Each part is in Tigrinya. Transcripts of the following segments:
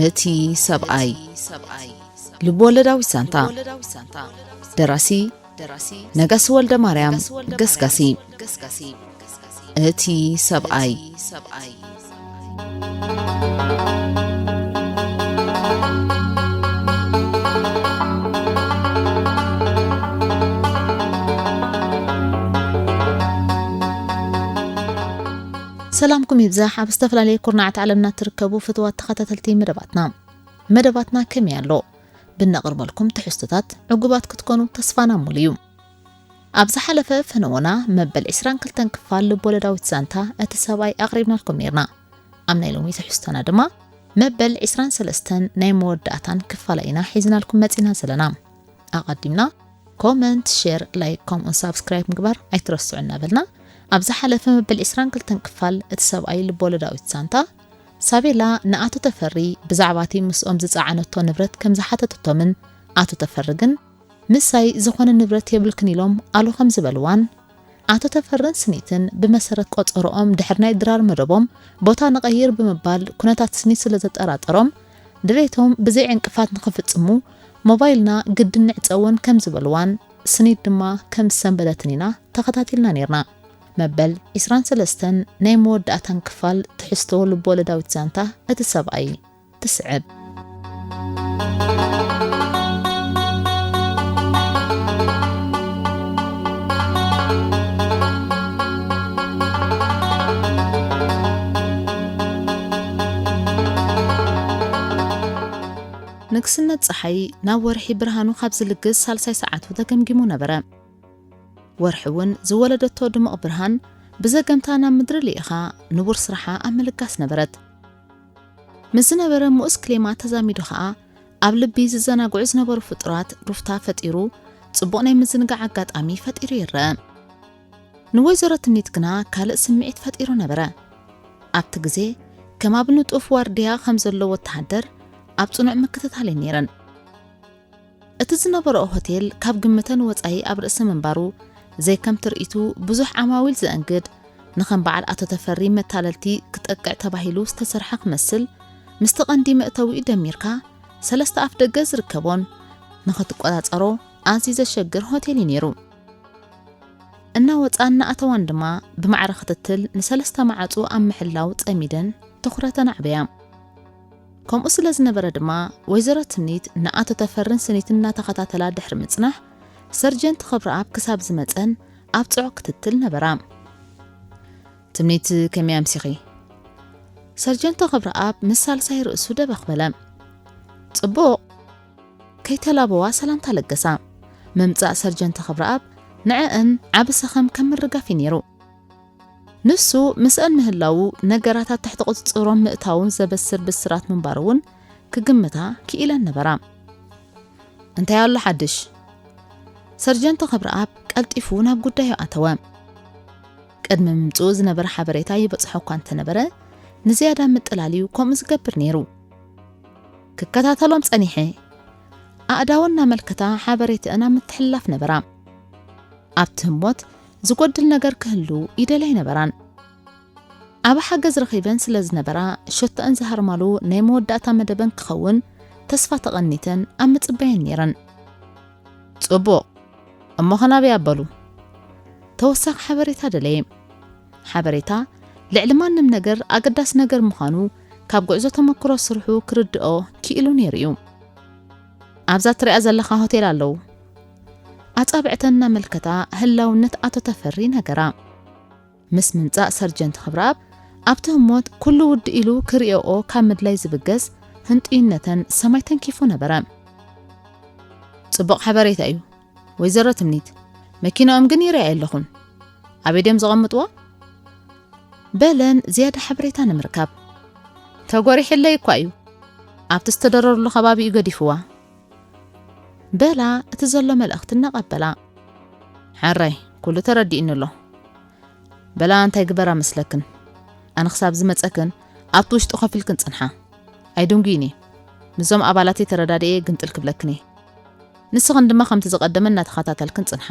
እቲ ሰብኣይ። ልብወለዳዊት ዛንታ። ደራሲ ነጋሲ ወልደ ማርያም ገስጋሲ። እቲ ሰብኣይ። ሰላምኩም ይብዛሕ። ኣብ ዝተፈላለየ ኩርናዓት ዓለምና ትርከቡ ፍትዋት ተኸታተልቲ መደባትና፣ መደባትና ከመይ ኣሎ? ብነቕርበልኩም ትሕዝቶታት ዕጉባት ክትኮኑ ተስፋና ሙሉ እዩ። ኣብ ዝሓለፈ ፈነወና መበል ዕስራን ክልተን ክፋል ልቦለዳዊት ዛንታ እቲ ሰብኣይ ኣቕሪብናልኩም ነይርና። ኣብ ናይ ሎሚ ትሕዝቶና ድማ መበል ዕስራን ሰለስተን ናይ መወዳእታን ክፋላ ኢና ሒዝናልኩም መጺና ዘለና። ኣቐዲምና ኮመንት፣ ሼር፣ ላይክ ከምኡን ሳብስክራይብ ምግባር ኣይትረስዑ እናበልና፣ ኣብ ዝሓለፈ መበል ዕስራን ክልተን ክፋል እቲ ሰብኣይ ልቦለዳዊት ዛንታ ሳቤላ ንኣቶ ተፈሪ ብዛዕባ እቲ ምስኦም ዝጸዓነቶ ንብረት ከም ዝሓተተቶምን ኣቶ ተፈሪ ግን ምሳይ ዝኾነ ንብረት የብልክን ኢሎም ኣሉ ከም ዝበልዋን ኣቶ ተፈርን ስኒትን ብመሰረት ቆጸሮኦም ድሕሪ ናይ ድራር መደቦም ቦታ ንቐይር ብምባል ኩነታት ስኒት ስለ ዘጠራጠሮም ድሌቶም ብዘይ ዕንቅፋት ንኽፍጽሙ ሞባይልና ግድን ንዕጸወን ከም ዝበልዋን ስኒት ድማ ከም ዝሰንበደትን ኢና ተኸታቲልና ነይርና። መበል ዕስራን ሰለስተን ናይ መወዳእታን ክፋል ትሕዝቶ ልቦለዳዊት ዛንታ እቲ ሰብኣይ ትስዕብ። ንግስነት ጸሓይ ናብ ወርሒ ብርሃኑ ካብ ዝልግስ ሳልሳይ ሰዓቱ ተገምጊሙ ነበረ። ወርሒ እውን ዝወለደቶ ድሙቕ ብርሃን ብዘገምታ ናብ ምድሪ ልኢኻ ንቡር ስራሓ ኣብ ምልጋስ ነበረት። ምስ ዝነበረ ምኡስ ክሌማ ተዛሚዱ ኸኣ ኣብ ልቢ ዝዘናግዑ ዝነበሩ ፍጡራት ሩፍታ ፈጢሩ ጽቡቕ ናይ ምዝንጋዕ ኣጋጣሚ ፈጢሩ ይረአ። ንወይዘሮ ትምኒት ግና ካልእ ስምዒት ፈጢሩ ነበረ። ኣብቲ ግዜ ከም ኣብ ንጡፍ ዋርድያ ከም ዘሎ ወተሃደር ኣብ ጽኑዕ ምክትታል እየን ነይረን። እቲ ዝነበረኦ ሆቴል ካብ ግምተን ወጻኢ ኣብ ርእሲ ምንባሩ ዘይከም ትርኢቱ ብዙሕ ዓማዊል ዘእንግድ ንኸም በዓል ኣቶ ተፈሪ መታለልቲ ክጠቅዕ ተባሂሉ ዝተሰርሐ ክመስል ምስቲ ቀንዲ መእተዊኡ ደሚርካ ሰለስተ ኣፍ ደገ ዝርከቦን ንኽትቆጻጸሮ ኣዝዩ ዘሸግር ሆቴል እዩ ነይሩ። እናወጻን እናኣተዋን ድማ ብማዕረ ክትትል ንሰለስተ ማዕጹ ኣብ ምሕላው ጸሚደን ትኹረተን ኣዕበያ። ከምኡ ስለ ዝነበረ ድማ ወይዘሮ ትምኒት ንኣቶ ተፈርን ስኒትን እናተኸታተላ ድሕሪ ምጽናሕ ሰርጀንት ክብረኣብ ክሳብ ዝመጸን ኣብ ጽዑቕ ክትትል ነበራ። ትምኒት ከመይ ኣምሲኺ? ሰርጀንት ክብረኣብ ምስ ሳልሳይ ርእሱ ደበኽ በለ። ጽቡቕ። ከይተላበዋ ሰላምታ ለገሳ። ምምጻእ ሰርጀንት ክብረኣብ ንዐእን ዓቢ ሰኸም ከም ምርጋፍ እዩ ነይሩ። ንሱ ምስአን ምህላዉ ነገራት ኣብ ትሕቲ ቁጽጽሮም ምእታዎም ዘበስር ብስራት ምንባሩ እውን ክግምታ ክኢለን ነበራ። እንታይ ኣሎ ሓድሽ? ሰርጀንት ክብረኣብ ቀልጢፉ ናብ ጉዳዩ ኣተወ። ቅድሚ ምምጽኡ ዝነበረ ሓበሬታ ይበጽሖ እኳ እንተነበረ ንዝያዳ ምጥላል እዩ ከምኡ ዝገብር ነይሩ። ክከታተሎም ጸኒሐ። ኣእዳወን እናመልከታ ሓበሬትአን ኣብ ምትሕልላፍ ነበራ። ኣብቲ ህሞት ዝጎድል ነገር ክህሉ ይደልያ ኣይነበራን። ኣብ ሓገዝ ረኺበን ስለ ዝነበራ ሸቶአን ዝሃርማሉ ናይ መወዳእታ መደበን ክኸውን ተስፋ ተቐኒተን ኣብ ምጽባየን ነይረን። ጽቡቕ። እሞ ኸ ናበይ ኣበሉ? ተወሳኺ ሓበሬታ ደለየ። ሓበሬታ ልዕሊ ማንም ነገር ኣገዳሲ ነገር ምዃኑ ካብ ጉዕዞ ተመክሮ ስርሑ ክርድኦ ክኢሉ ነይሩ እዩ። ኣብዛ ትሪኣ ዘለኻ ሆቴል ኣለዉ። ኣጻብዕተን እናመልከታ ህላውነት ኣቶ ተፈሪ ነገራ። ምስ ምምጻእ ሰርጀንት ክብረኣብ ኣብቲ ህሞት ኩሉ ውድእ ኢሉ ክርእዮኦ ካብ ምድላይ ዝብገስ ህንጡይነተን ሰማይ ተንኪፉ ነበረ። ጽቡቕ ሓበሬታ እዩ። ወይዘሮ ትምኒት፣ መኪናኦም ግን ይርኣይ ኣለኹን። ኣበይ ድዮም ዘቐምጥዋ? በለን ዝያዳ ሓበሬታ ንምርካብ። ተጎሪሕለይ እኳ እዩ። ኣብቲ ዝተደረሩሉ ከባቢ እዩ ገዲፍዋ። በላ እቲ ዘሎ መልእኽቲ እናቐበላ። ሕራይ፣ ኩሉ ተረዲእኒ ኣሎ። በላ እንታይ ግበራ መስለክን? ኣነ ክሳብ ዝመጸክን ኣብቲ ውሽጢ ኮፍ ኢልክን ጽንሓ። ኣይድንጉይን እየ። ምስዞም ኣባላተይ ተረዳድኤ ግምጥል ክብለክን እየ። ንስኽን ድማ ከምቲ ዝቐደመ እናተኸታተልክን ጽንሓ።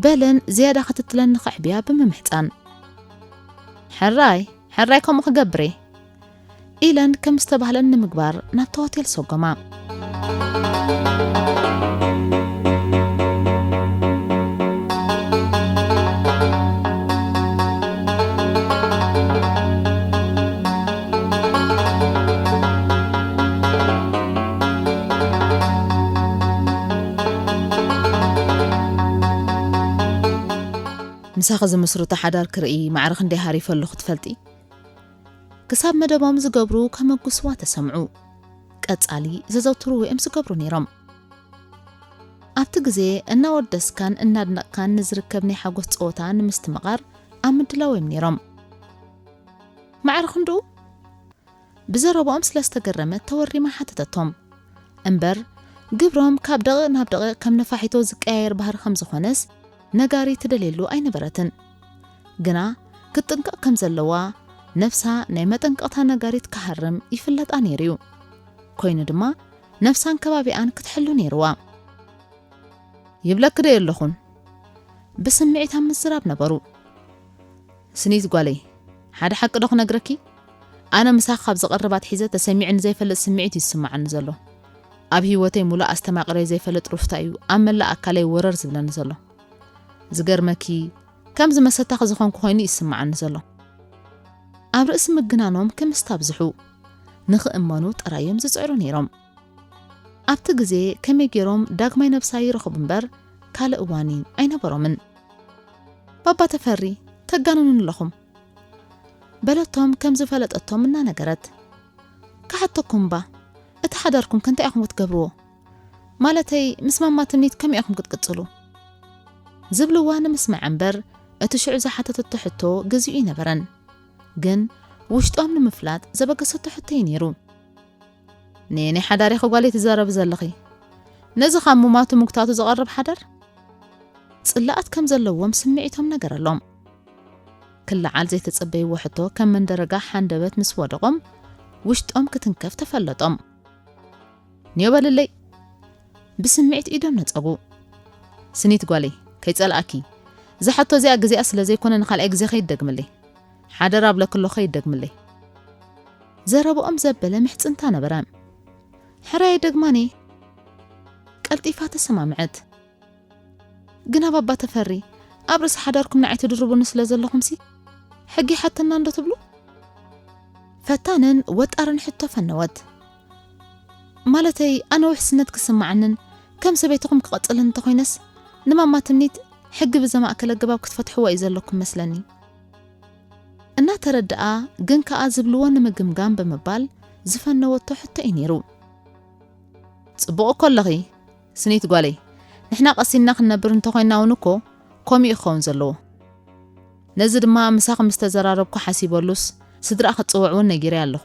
በለን ዝያዳ ክትትለን ንኸዕብያ ብምምሕጻን። ሕራይ፣ ሕራይ ከምኡ ክገብር እየ። ኢለን ከም ዝተባህለን ንምግባር ናብቲ ሆቴል ሰጎማ። ምሳኺ ዝምስርቶ ሓዳር ክርኢ ማዕረ ክንደይ ሃሪፈ ኣለኹ ትፈልጢ? ክሳብ መደቦም ዝገብሩ ከመጉስዋ ተሰምዑ። ቀጻሊ ዘዘውትርዎ እዮም ዝገብሩ ነይሮም። ኣብቲ ግዜ እናወደስካን እናድነቕካን ንዝርከብ ናይ ሓጎስ ጸወታ ንምስትምቓር ኣብ ምድላው እዮም ነይሮም። ማዕረ ክንድኡ? ብዘረባኦም ስለ ዝተገረመት ተወሪማ ሓተተቶም። እምበር፣ ግብሮም ካብ ደቂቕ ናብ ደቂቕ ከም ነፋሒቶ ዝቀያየር ባህሪ ከም ዝኾነስ ነጋሪት ትደልየሉ ኣይነበረትን። ግና ክትጥንቀቕ ከም ዘለዋ፣ ነፍሳ ናይ መጠንቀቕታ ነጋሪት ክሃርም ይፍለጣ ነይሩ እዩ። ኮይኑ ድማ፣ ነፍሳን ከባቢኣን ክትሕሉ ነይርዋ። ይብለኪ ዶ የለኹን? ብስምዒት ኣብ ምዝራብ ነበሩ። ስኒት ጓለይ፣ ሓደ ሓቂ ዶ ክነግረኪ? ኣነ ምሳኺ ካብ ዝቐርብ ኣትሒዘ ተሰሚዑኒ ዘይፈልጥ ስምዒት እዩ ዝስምዓኒ ዘሎ። ኣብ ህይወተይ ሙሉእ ኣስተማቒረዮ ዘይፈልጥ ሩፍታ እዩ ኣብ መላእ ኣካለይ ወረር ዝብለኒ ዘሎ። ዝገርመኪ፣ ከም ዝመሰታኺ ዝኾንኩ ኮይኑ እዩ ዝስምዓኒ ዘሎ። ኣብ ርእሲ ምግናኖም ክምስታ ኣብዝሑ። ንኽእመኑ ጥራይ እዮም ዝጽዕሩ ነይሮም። ኣብቲ ግዜ ከመይ ገይሮም ዳግማይ ነብሳ ይረኽቡ እምበር ካልእ እዋን ኣይነበሮምን። ባባ ተፈሪ፣ ተጋንኑን ኣለኹም፣ በለቶም ከም ዝፈለጠቶም እናነገረት። ክሓተኩም እባ፣ እቲ ሓዳርኩም ከ እንታይ ኢኹም ክትገብርዎ? ማለተይ ምስ ማማ ትምኒት ከመይ ኢኹም ክትቅጽሉ? ዝብልዋ ንምስማዕ እምበር እቲ ሽዑ ዝሓተተቶ ሕቶ ግዚኡ ኣይነበረን። ግን ውሽጦም ንምፍላጥ ዘበገሰቶ ሕቶ እዩ ነይሩ። ንየናይ ሓዳር ኢኺ ጓለይ ትዛረቢ ዘለኺ? ነዚ ካብ ሙማቱ ምጉታቱ ዝቐርብ ሓዳር? ጽላኣት ከም ዘለዎም ስምዒቶም ነገረሎም። ክለዓል ዘይተጸበይዎ ሕቶ ከም መንደረጋ ሓንደበት ምስ ወደቖም፣ ውሽጦም ክትንከፍ ተፈለጦም። ንዮ በልለይ። ብስምዒት ኢዶም ነጸጉ። ስኒት ጓለይ፣ ከይጸልኣኪ። እዛ ሕቶ እዚኣ ግዜኣ ስለ ዘይኮነ ንኻልኣይ ግዜ ከይትደግምለይ። ሓደራ እብለኪ ኣለኹ ከይትደግምለይ። ዘረባኦም ዘበለ ምሕጽንታ ነበረ። ሕራይ ደግማኒ። ቀልጢፋ ተሰማምዐት። ግና ባባ ተፈሪ፣ ኣብ ርእሲ ሓዳርኩም ንዓይ ትድርቡኒ ስለ ዘለኹምሲ፣ ሕጊ ይሓተና እንዶ ትብሉ? ፈታንን ወጣርን ሕቶ ፈነወት። ማለተይ፣ ኣነ ውሕስነት ክስምዓንን ከም ሰበይትኹም ክቐጽልን እንተኾይነስ፣ ንማማ ትምኒት ሕጊ ብዘማእከለ ኣገባብ ክትፈትሕዎ እዩ ዘለኩም መስለኒ። እናተረድኣ ግን ከኣ ዝብልዎ ንምግምጋም ብምባል ዝፈነወቶ ሕቶ እዩ ነይሩ። ጽቡቕ እኮ ኣለኺ ስኒት ጓለይ፣ ንሕና ቀሲንና ክንነብር እንተኾይንና እውን እኮ ከምኡ እዩ ክኸውን ዘለዎ። ነዚ ድማ ምሳኺ ምስ ተዘራረብኩ ሓሲበሉስ ስድራ ክትጽውዕ እውን ነጊረያ ኣለኹ።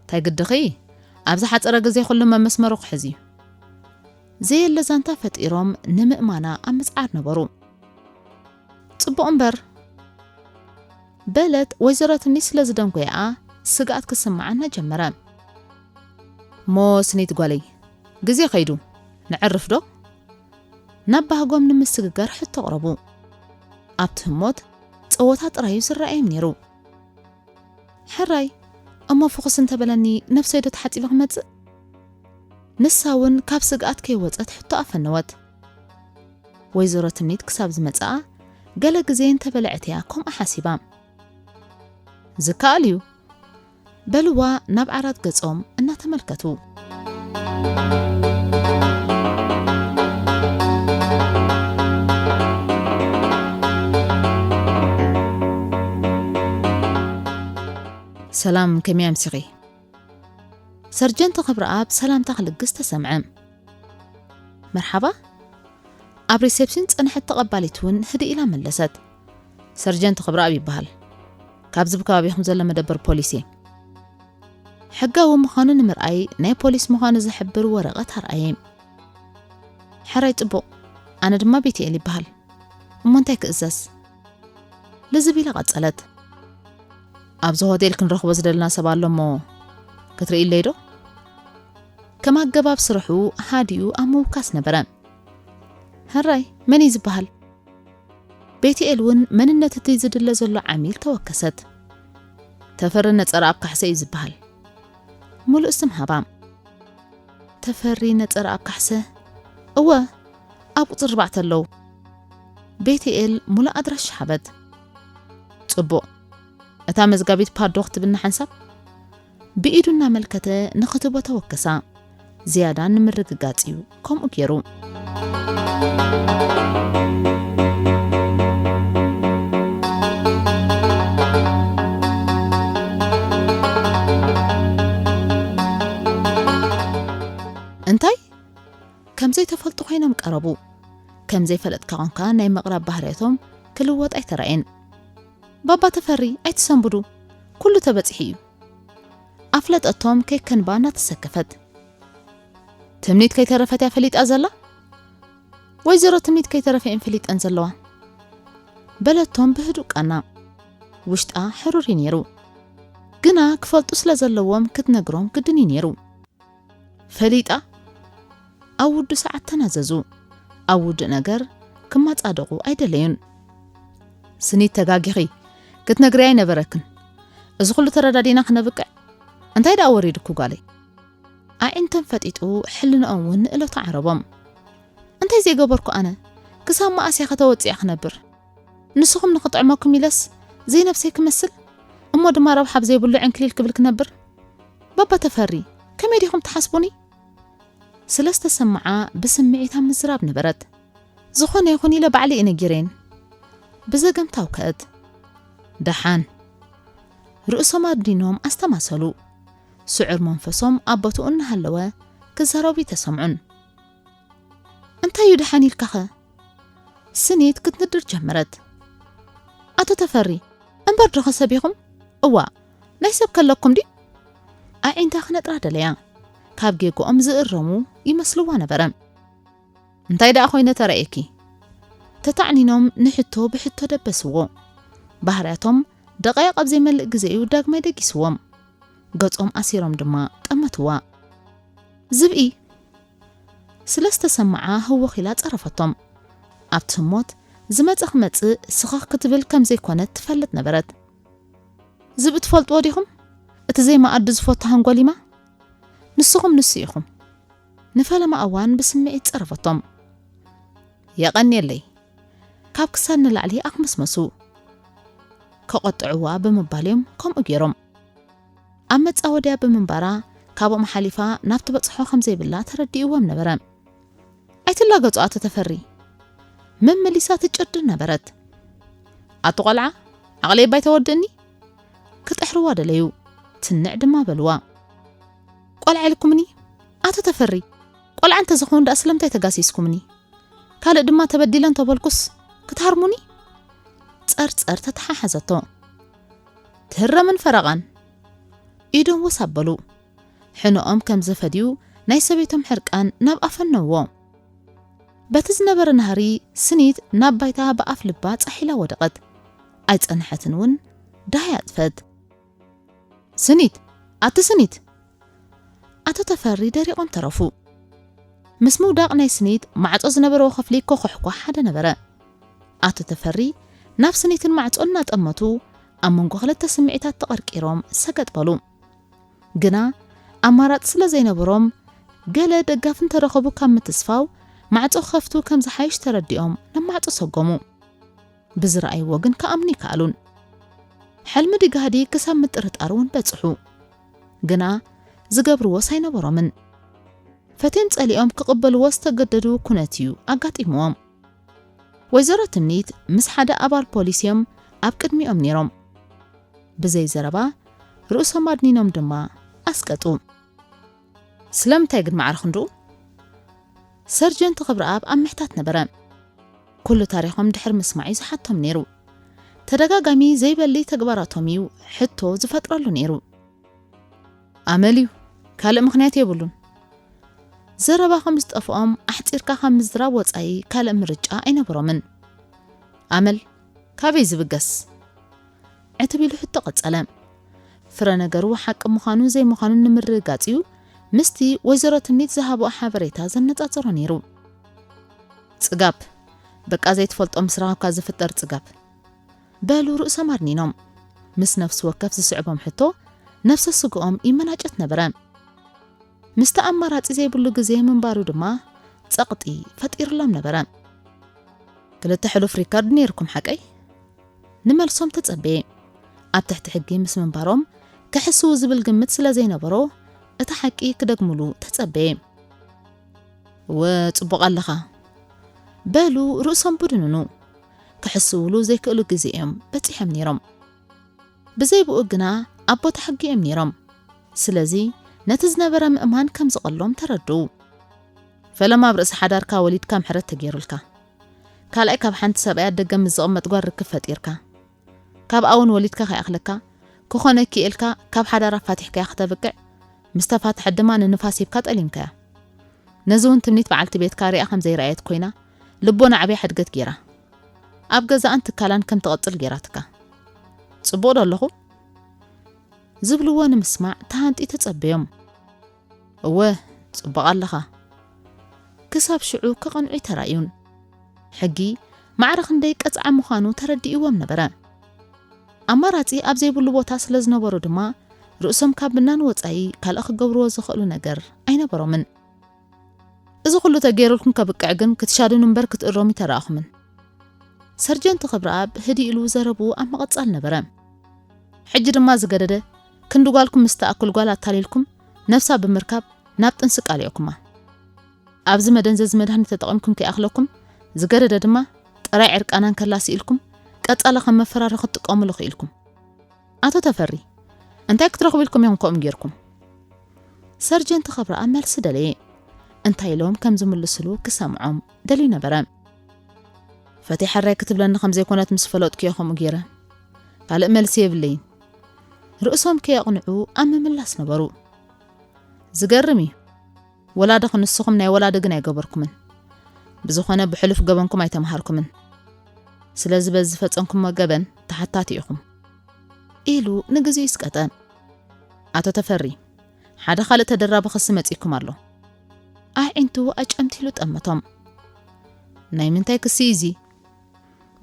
እንታይ ግድኺ፣ ኣብ ዝሓጸረ ግዜ ኩሉ መመስመሩ ክሕዝ እዩ። ዘየለ ዛንታ ፈጢሮም ንምእማና ኣብ ምጽዓር ነበሩ። ጽቡቕ እምበር፣ በለት ወይዘሮ ትምኒት ስለ ዝደንጎያኣ ስግኣት ክስምዓና ጀመረ። እሞ ስኒት ጓለይ፣ ግዜ ከይዱ፣ ነዕርፍ ዶ? ናብ ባህጎም ንምስግጋር ሕቶ ኣቕረቡ። ኣብቲ ህሞት ጸወታ ጥራዩ ዝረኣዮም ነይሩ። ሕራይ፣ እሞ ፍኹስ እንተበለኒ ነብሰይ ዶ ተሓጺበ ክመጽእ? ንሳ እውን ካብ ስግኣት ከይወጸት ሕቶ ኣፈነወት። ወይዘሮ ትምኒት ክሳብ ዝመጽኣ ገለ ግዜ እንተበለዐት እያ ከምኣ ሓሲባ። ዝከኣል እዩ በልዋ ናብ ዓራት ገጾም እናተመልከቱ። ሰላም፣ ከመይ ኣምሲኺ? ሰርጀንት ክብረኣብ ሰላምታ ክልግስ ተሰምዐ። መርሓባ። ኣብ ሪሴፕሽን ጸንሐት ተቐባሊት እውን ህድእ ኢላ መለሰት። ሰርጀንት ክብረኣብ ይበሃል። ካብዚ ብከባቢኹም ዘሎ መደበር ፖሊስ እየ። ሕጋዊ ምዃኑ ንምርኣይ ናይ ፖሊስ ምዃኑ ዝሕብር ወረቐት ኣርኣየ። ሕራይ ጽቡቕ። ኣነ ድማ ቤትኤል ይበሃል። እሞ እንታይ ክእዘዝ? ልዝብ ኢላ ቀጸለት። ኣብዚ ሆቴል ክንረኽቦ ዝደለና ሰብ ኣሎ እሞ ክትርእይለይ ዶ? ከም ኣገባብ ስርሑ ሃዲኡ ኣብ ምውካስ ነበረ። ሕራይ፣ መን እዩ ዝበሃል? ቤትኤል እውን መንነት እቲ ዝድለ ዘሎ ዓሚል ተወከሰት። ተፈሪ ነጸረኣብ ካሕሰ እዩ ዝበሃል። ምሉእ ስም ሃባ። ተፈሪ ነጸረኣብ ካሕሰ? እወ፣ ኣብ ቁጽሪ ኣርባዕተ ኣለዉ። ቤትኤል ሙሉእ ኣድራሻ ሃበት። ጽቡቕ። እታ መዝጋቢት ፓዶ ክትብልና ሓንሳብ? ብኢዱ እናመልከተ ንኽትቦ ተወከሳ። ዝያዳ ንምርግጋጽ እዩ ከምኡ ገይሩ። እንታይ? ከም ዘይተፈልጡ ኮይኖም ቀረቡ። ከም ዘይፈለጥካ ኾንካ ናይ ምቕራብ ባህርያቶም ክልወጥ ኣይተራእየን። ባባ ተፈሪ ኣይትሰንብዱ፣ ኩሉ ተበጺሑ እዩ። ኣፍለጠቶም ከይከንባ እናተሰከፈት። ትምኒት ከይተረፈት እያ ፈሊጣ ዘላ? ወይዘሮ ትምኒት ከይተረፈ እየን ፈሊጠን ዘለዋ። በለቶም ብህዱእ ቃና። ውሽጣ ሕሩር እዩ ነይሩ። ግና ክፈልጡ ስለ ዘለዎም ክትነግሮም ግድን እዩ ነይሩ። ፈሊጣ? ኣብ ውዱእ ሰዓት ተናዘዙ። ኣብ ውዱእ ነገር ክመጻደቑ ኣይደለዩን። ስኒት ተጋጊኺ፣ ክትነግርያ ኣይነበረክን። እዚ ኩሉ ተረዳዲና ክነብቅዕ እንታይ ደኣ ወሪድኩ ጓለይ? ኣዒንቶም ፈጢጡ ሕልንኦም እውን ንእለቱ ዓረቦም። እንታይ ዘይገበርኩ ኣነ? ክሳብ መኣስ እየ ከተወጽያ ክነብር? ንስኹም ንኽጥዕመኩም ኢለስ ዘይነብሰይ ክመስል? እሞ ድማ ረብሓ ብዘይብሉ ዕንክሊል ክብል ክነብር? ባባ ተፈሪ፣ ከመይ ዲኹም ትሓስቡኒ? ስለ ዝተሰምዓ ብስምዒት ኣብ ምዝራብ ነበረት። ዝኾነ ይኹን ኢለ ባዕሊ እየ ነጊረየን። ብዘገምታ ኣውከአት። ደሓን። ርእሶም ኣድኒኖም ኣስተማሰሉ። ስዑር መንፈሶም ኣብ ቦትኡ እናሃለወ ክዛረቡ ይተሰምዑን። እንታይ እዩ ደሓን ኢልካኸ? ስኒት ክትንድር ጀመረት። ኣቶ ተፈሪ፣ እምበር ዶ ከሰብ ኢኹም? እዋ፣ ናይ ሰብ ከለኩም ድዩ? ኣዒንታ ክነጥራ ደለያ። ካብ ጌግኦም ዝእረሙ ይመስልዋ ነበረ። እንታይ ደኣ ኮይነ ተራእየኪ? ተታዕኒኖም ንሕቶ ብሕቶ ደበስዎ። ባህርያቶም ደቃይቕ ኣብ ዘይመልእ ግዜኡ ዳግማይ ደጊስዎም። ገጾም ኣሲሮም ድማ ጠመትዋ። ዝብኢ! ስለ ዝተሰምዓ ህወኽ ኢላ ጸረፈቶም። ኣብቲ ህሞት ዝመጸ ክመጽእ ስኽኽ ክትብል ከም ዘይኮነት ትፈልጥ ነበረት። ዝብኢ ትፈልጥዎ ዲኹም? እቲ ዘይመኣዲ ዝፈቱ ሃንጎሊማ? ንስኹም ንሱ ኢኹም። ንፈለማ እዋን ብስምዒት ጸረፈቶም። የቐንየለይ። ካብ ክሳድ ንላዕሊ ኣኽመስመሱ። ከቐጥዕዋ ብምባል እዮም ከምኡ ገይሮም። ኣብ መጻወድያ ብምንባራ ካብኦም ሓሊፋ ናብ ትበጽሖ ከም ዘይብላ ተረዲእዎም ነበረ። ኣይትላገጹ ኣቶ ተፈሪ። መመሊሳ ትጭርድር ነበረት። ኣቶ ቆልዓ፣ ዓቕለይ ባይ ተወድእኒ? ክጥሕርዋ ደለዩ። ትንዕ ድማ በልዋ። ቆልዓ ኢልኩምኒ? ኣቶ ተፈሪ፣ ቆልዓ እንተዝኸውን ደኣ ስለምንታይ ተጋሲስኩምኒ? ካልእ ድማ ተበዲለ እንተበልኩስ ክትሃርሙኒ? ጸርጸር ተተሓሓዘቶ። ትህረምን ፈረቓን። ኢዶም ወስ ኣበሉ። ሕኖኦም ከም ዘፈድዩ ናይ ሰበይቶም ሕርቃን ናብ ኣፈነዎ። በቲ ዝነበረ ናህሪ ስኒት ናብ ባይታ ብኣፍ ልባ ጻሒላ ወደቐት። ኣይጸንሐትን እውን ዳህያ ኣጥፈት። ስኒት! ኣቲ ስኒት! ኣቶ ተፈሪ ደሪቖም ተረፉ። ምስ ምውዳቕ ናይ ስኒት ማዕጾ ዝነበረዎ ክፍሊ ኮኾሕኳሕ ሓደ ነበረ። ኣቶ ተፈሪ ናብ ስኒትን ማዕጾን እናጠመቱ ኣብ መንጎ ክልተ ስምዒታት ተቐርቂሮም ሰገጥ በሉ። ግና ኣማራጺ ስለ ዘይነበሮም ገለ ደጋፊ እንተረኸቡ ካብ ምትስፋው ማዕጾ ክኸፍቱ ከም ዝሓይሽ ተረዲኦም ናብ ማዕጾ ሰጎሙ። ብዝረኣይዎ ግን ክኣምኑ ኣይከኣሉን። ሕልሚ ድጋህዲ ክሳብ ምጥርጣር እውን በጽሑ። ግና ዝገብርዎስ ኣይነበሮምን። ፈትዮም ጸሊኦም ክቕበልዎ ዝተገደዱ ኩነት እዩ ኣጋጢምዎም። ወይዘሮ ትምኒት ምስ ሓደ ኣባል ፖሊስ እዮም ኣብ ቅድሚኦም ነይሮም። ብዘይ ዘረባ ርእሶም ኣድኒኖም ድማ ኣስቀጡ። ስለምንታይ ግን ማዕረ ክንድኡ? ሰርጀንት ክብረኣብ ኣብ ምሕታት ነበረ። ኩሉ ታሪኾም ድሕሪ ምስማዕ እዩ ዝሓቶም ነይሩ። ተደጋጋሚ ዘይበሊ ተግባራቶም እዩ ሕቶ ዝፈጥረሉ ነይሩ። ኣመል እዩ፣ ካልእ ምኽንያት የብሉን። ዘረባ ከም ዝጠፍኦም ኣሕጺርካ ካብ ምዝራብ ወጻኢ ካልእ ምርጫ ኣይነበሮምን። ኣመል ካበይ ዝብገስ? ዕትብ ኢሉ ሕቶ ቀጸለ። ፍረ ነገሩ ሓቂ ምዃኑን ዘይምዃኑን ንምርግጋጽ እዩ ምስቲ ወይዘሮ ትምኒት ዝሃብኦ ሓበሬታ ዘነጻጽሮ ነይሩ። ጽጋብ፣ በቃ ዘይትፈልጦ ምስ ረኸብካ ዝፍጠር ጽጋብ። በሉ ርእሶም ኣድኒኖም። ምስ ነፍሲ ወከፍ ዝስዕቦም ሕቶ ነፍሰ ስግኦም ይመናጨት ነበረ። ምስቲ ኣማራጺ ዘይብሉ ግዜ ምንባሩ ድማ ጸቕጢ ፈጢርሎም ነበረ። ክልተ ሕሉፍ ሪከርድ ነይርኩም ሓቀይ? ንመልሶም ተጸበየ። ኣብ ትሕቲ ሕጊ ምስ ምንባሮም ክሕስዉ ዝብል ግምት ስለ ዘይነበሮ፣ እቲ ሓቂ ክደግምሉ ተጸበየ። "እወ፣ ጽቡቕ ኣለኻ" በሉ ርእሶም ብድንኑ። ክሕስውሉ ዘይክእሉ ግዜ እዮም በጺሖም ነይሮም። ብዘይብኡ ግና ኣብ ቦታ ሕጊ እዮም ነይሮም። ስለዚ ነቲ ዝነበረ ምእማን ከም ዝቐሎም ተረድኡ። "ፈለማ ኣብ ርእሲ ሓዳርካ ወሊድካ ምሕረት ተገይሩልካ። ካልኣይ ካብ ሓንቲ ሰብኣይ ኣደገ ምስ ዝቕመጥ ጓል ርክብ ፈጢርካ። ካብኣ እውን ወሊድካ ከይኣኽለካ፣ ክኾነኪ ኢልካ ካብ ሓዳር ኣፋቲሕካያ ከተብቅዕ፣ ምስ ተፋትሐት ድማ ንንፋስ ሂብካ ጠሊምካያ። ነዚ እውን ትምኒት በዓልቲ ቤትካ ሪኣ ከም ዘይረኣየት ኮይና፣ ልቦና ዓብያ ሕድገት ገይራ፣ ኣብ ገዛኣን ትካላን ከም ትቐጽል ገይራትካ። ጽቡቕ ዶ ኣለኹ?" ዝብልዎ ንምስማዕ ተሃንጢ ተጸበዮም። "እወ፣ ጽቡቕ ኣለኻ" ክሳብ ሽዑ ክቐንዑ ኣይተራእዩን። ሕጊ ማዕረ ክንደይ ቀጽዓ ምዃኑ ተረዲእዎም ነበረ። ኣማራጺ ኣብ ዘይብሉ ቦታ ስለ ዝነበሩ ድማ፣ ርእሶም ካብ ምናን ወጻኢ ካልእ ክገብርዎ ዝኽእሉ ነገር ኣይነበሮምን። "እዚ ኩሉ ተገይሩልኩም ከብቅዕ ግን ክትሻድኑ እምበር ክትእረሙ ኣይተራእኹምን" ሰርጀንት ክብረኣብ ህድእ ኢሉ ዘረብኡ ኣብ ምቕጻል ነበረ። "ሕጂ ድማ ዝገደደ ክንዲ ጓልኩም ምስ ትኣክል ጓል ኣታሊልኩም ነብሳ ብምርካብ ናብ ጥንሲ ቃሊዕኩማ። ኣብዚ መደንዘዚ መድሃኒት ተጠቒምኩም ከይኣኽለኩም፣ ዝገደደ ድማ ጥራይ ዕርቃናን ከላ ስኢልኩም ቀጻሊ ከም መፈራሪ ክትጥቀሙሉ ክኢልኩም። ኣቶ ተፈሪ፣ እንታይ ክትረኽቡ ኢልኩም ኢኹም ከምኡ ጌርኩም?" ሰርጀንት ክብረኣብ መልሲ ደለየ። እንታይ ኢሎም ከም ዝምልስሉ ክሰምዖም ደልዩ ነበረ። "ፈትያ ሕራይ ክትብለኒ ከም ዘይኮነት ምስ ፈለጥኩ እየ ከምኡ ገይረ። ካልእ መልሲ የብለይን" ርእሶም ከየቕንዑ ኣብ ምምላስ ነበሩ። "ዝገርም እዩ። ወላድኺ ንስኹም ናይ ወላዲ ግን ኣይገበርኩምን። ብዝኾነ ብሕሉፍ ገበንኩም ኣይተምሃርኩምን። ስለዚ በዚ ዝፈጸምኩሞ ገበን ተሓታቲ ኢኹም" ኢሉ ንግዜኡ ይስቀጠ። ኣቶ ተፈሪ፣ ሓደ ካልእ ተደራቢ ክሲ መጺእኩም ኣሎ። ኣዒንቱ ኣጨምቲሉ ጠመቶም። "ናይ ምንታይ ክሲ እዩ እዚ?"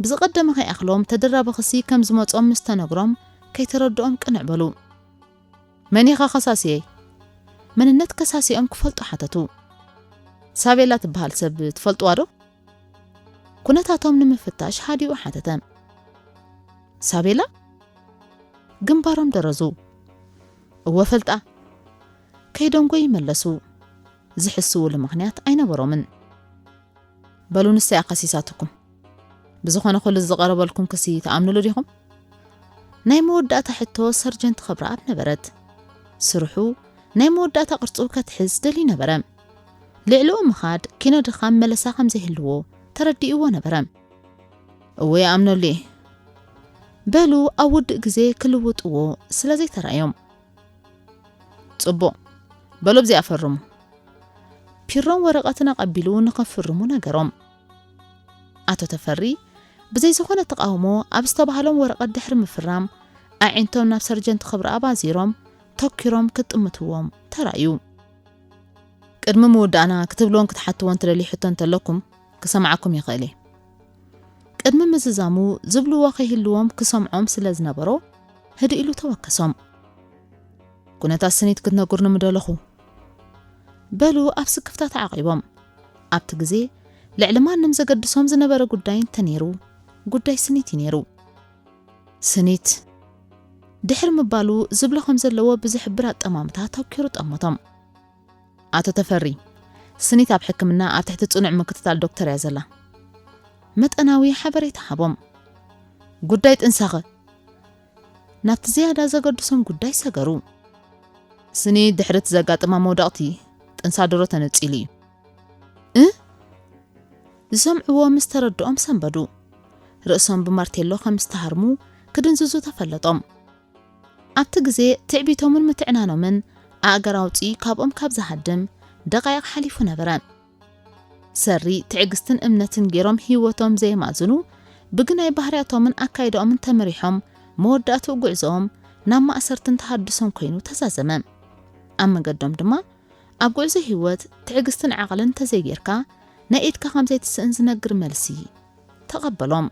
ብዝቐደመ ከይኣኽሎም ተደራቢ ክሲ ከም ዝመጾም ምስ ተነግሮም ከይተረድኦም ቅንዕ በሉ። "መን ኢኻ ከሳሲየይ?" መንነት ከሳሲኦም ክፈልጡ ሓተቱ። "ሳቤላ ትበሃል ሰብ ትፈልጥዋ ዶ?" ኩነታቶም ንምፍታሽ ሃዲኡ ሓተተ። "ሳቤላ?" ግንባሮም ደረዙ። "እወ ፈልጣ" ከይደንጎ ይመለሱ። ዝሕስውሉ ምኽንያት ኣይነበሮምን። "በሉ ንሳ እያ ከሲሳትኩም። ብዝኾነ ኩሉ ዝቐረበልኩም ክሲ ትኣምኑሉ ዲኹም?" ናይ መወዳእታ ሕቶ ሰርጀንት ክብረኣብ ነበረት። ስርሑ ናይ መወዳእታ ቅርጹ ከትሕዝ ደልዩ ነበረ። ልዕሊኡ ምኻድ ኪኖ ድኻም መለሳ ከም ዘይህልዎ ተረዲእዎ ነበረ። "እወ ይኣምነሉ እየ" በሉ ኣብ ውድእ ግዜ ክልውጥዎ ስለ ዘይተራእዮም። "ጽቡቕ፣ በሉ ኣብዚኣ ፈርሙ" ፒሮን ወረቐትን ኣቐቢሉ ንኸፍርሙ ነገሮም። ኣቶ ተፈሪ ብዘይ ዝኾነ ተቓውሞ ኣብ ዝተባህሎም ወረቐት ድሕሪ ምፍራም፣ ኣዒንቶም ናብ ሰርጀንት ክብረኣብ ኣዚሮም ተኪሮም ክጥምትዎም ተራእዩ። "ቅድሚ ምውዳእና ክትብልዎን ክትሓትዎን ትደልዩ ሕቶ እንተለኩም ክሰምዓኩም ይኽእል እየ" ቅድሚ ምዝዛሙ ዝብልዎ ከይህልዎም ክሰምዖም ስለ ዝነበሮ ህድእ ኢሉ ተወከሶም። "ኩነታት ስኒት ክትነግሩኒ ምደለኹ" በሉ ኣብ ስክፍታ ተዓቒቦም። ኣብቲ ግዜ ልዕሊ ማንም ዘገድሶም ዝነበረ ጉዳይ እንተነይሩ፣ ጉዳይ ስኒት እዩ ነይሩ። ስኒት ድሕሪ ምባሉ ዝብሎ ከም ዘለዎ ብዝሕብር ኣጠማምታ ተኪሩ ጠመቶም። "ኣቶ ተፈሪ፣ ስኒት ኣብ ሕክምና ኣብ ትሕቲ ጽኑዕ ምክትታል ዶክተር እያ ዘላ" መጠናዊ ሓበሬታ ሃቦም። "ጉዳይ ጥንሳኸ?" ናብቲ ዝያዳ ዘገድሶም ጉዳይ ሰገሩ። "ስኒት ድሕሪ እቲ ዘጋጥማ መውደቕቲ ጥንሳ ድሮ ተነጺሉ እዩ" እ ዝሰምዕዎ ምስ ተረድኦም ሰንበዱ። ርእሶም ብማርቴሎ ከም ዝተሃርሙ ክድንዝዙ ተፈለጦም። ኣብቲ ግዜ ትዕቢቶምን ምትዕናኖምን ኣእጋር ኣውጺኡ ካብኦም ካብ ዝሃድም ደቓይቕ ሓሊፉ ነበረ። ሰሪ ትዕግስትን እምነትን ገይሮም ህይወቶም ዘየማዝኑ፣ ብግናይ ባህርያቶምን ኣካይዳኦምን ተመሪሖም መወዳእትኡ ጉዕዞኦም ናብ ማእሰርትን ተሃድሶን ኮይኑ ተዛዘመ። ኣብ መገዶም ድማ ኣብ ጉዕዞ ህይወት ትዕግስትን ዓቕልን እንተዘይጌርካ ናይ ኢድካ ከም ዘይትስእን ዝነግር መልሲ ተቐበሎም።